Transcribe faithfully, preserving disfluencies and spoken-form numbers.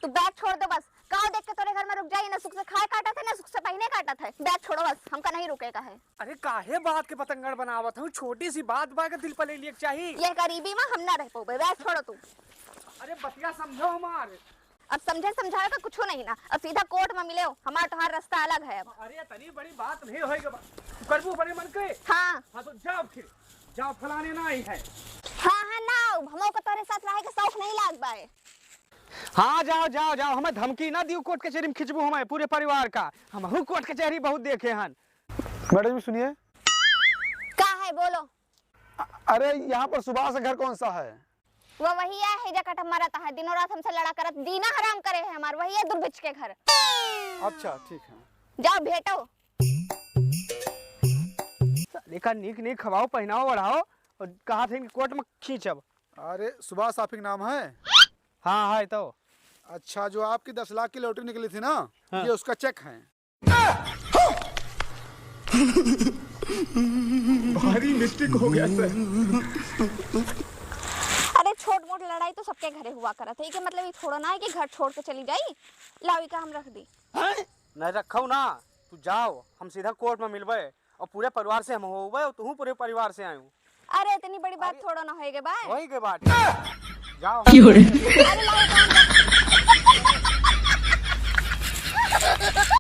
बैग छोड़ दो बस। काव देख के तोरे घर में रुक जाई, ना सुख से खाए काटत है, ना सुख से पहिने काटत है। बैग छोड़ो बस, हमका नहीं रुके का है। अरे काहे बात के बतंगड़ बनावत हूँ, छोटी सी बात बा के दिल पर ले लिए के चाही। ये गरीबी में हम ना रह पउबे, बैग छोड़ो तू। अरे बतिया समझो हमार। अब समझे समझावे का कुछो नहीं ना, अब सीधा कोर्ट में मिले हो, हमार तोहार रास्ता अलग है अब। अरे इतनी बड़ी बात नहीं होएगी बा-, तू करबू अपने मन के। हाँ। हाँ तो जाओ फिर, जाओ फलाने ना आई है। हाँ हाँ ना, अब हमो को तोरे साथ रहे के शौक नहीं लाग बाए। हाँ जाओ जाओ जाओ, हमें धमकी ना दियो, कोर्ट कचहरी में खींचबू हमें पूरे परिवार का, हम हूँ कोर्ट कचहरी बहुत देखे हन। मैडम जी सुनिए। का है बोलो। अ-, अरे यहाँ पर सुभाष का घर कौन सा है? वो वही है, है जकट मरत है, दिनों रात हमसे लड़ा करत, दीना हराम करे है हमार, वही है दुर्भिक्ष के घर। अच्छा ठीक है। जाओ भेटो। साले का नीक नीक खवाओ, पहनाओ, ओढ़ाओ और कहा थे कि कोर्ट में खींचब। अरे सुभाष आप ही के नाम है? हाँ है तो। अच्छा जो आपकी दस लाख की लॉटरी निकली थी ना, हाँ। ये उसका चेक है। भारी मिस्टेक हो गया सर। अरे छोट मोट लड़ाई तो सबके घरे हुआ करत है, इके मतलब ये थोड़ा ना है कि घर छोड़ के चली जाई। लाओ इका हम रख दी। नहीं रखो ना, तू जाओ, हम सीधा कोर्ट में मिलबे और पूरे परिवार से हम होबे और तू पूरे परिवार से आयू। अरे इतनी बड़ी बात अरे थोड़ा ना होएगे बाय। वही के बात। जाओ। अरे लाओ इका हम